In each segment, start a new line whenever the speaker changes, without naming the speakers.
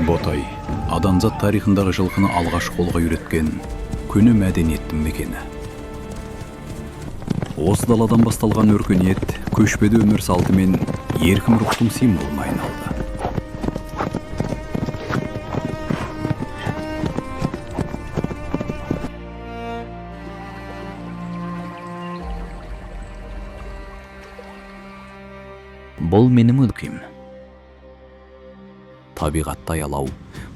Ботай, адамзат тарихындағы жылқыны алғаш қолға үйреткен көне мәдениеттің мекені. Осы даладан басталған өркениет көшпелі өмір салты мен еркін рухтың символына айналды. Бұл менің өлкем. Табиғатты аялау,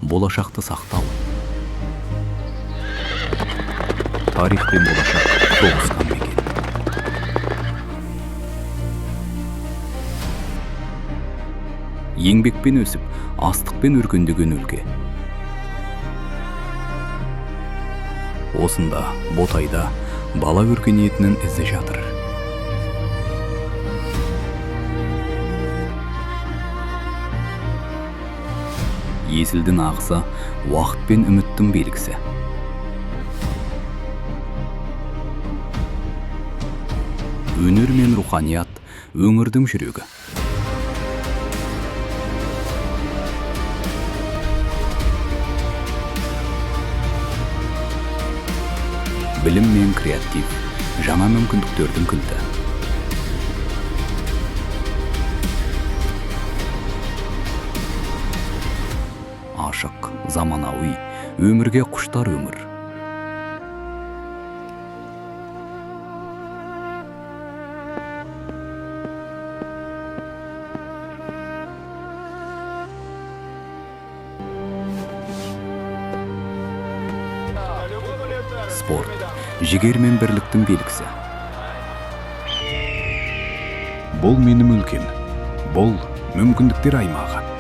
болашақты сақтау. Тарих пен болашақ тоғысқан мекен. Еңбекпен өсіп, астықпен өркендеген өлке. Осында, Ботайда бала өркениетінің ізі жатыр. Есілдің ағысы уақыт пен үміттің белгісі. Өнер мен руханият өңірдің жүрегі. Білім мен креатив жаңа мүмкіндіктердің кілті. Ашық, заманауи, өмірге құштар өмір. Спорт, жігер мен бірліктің белгісі. Бұл менің өлкем. Бұл мүмкіндіктер аймағы.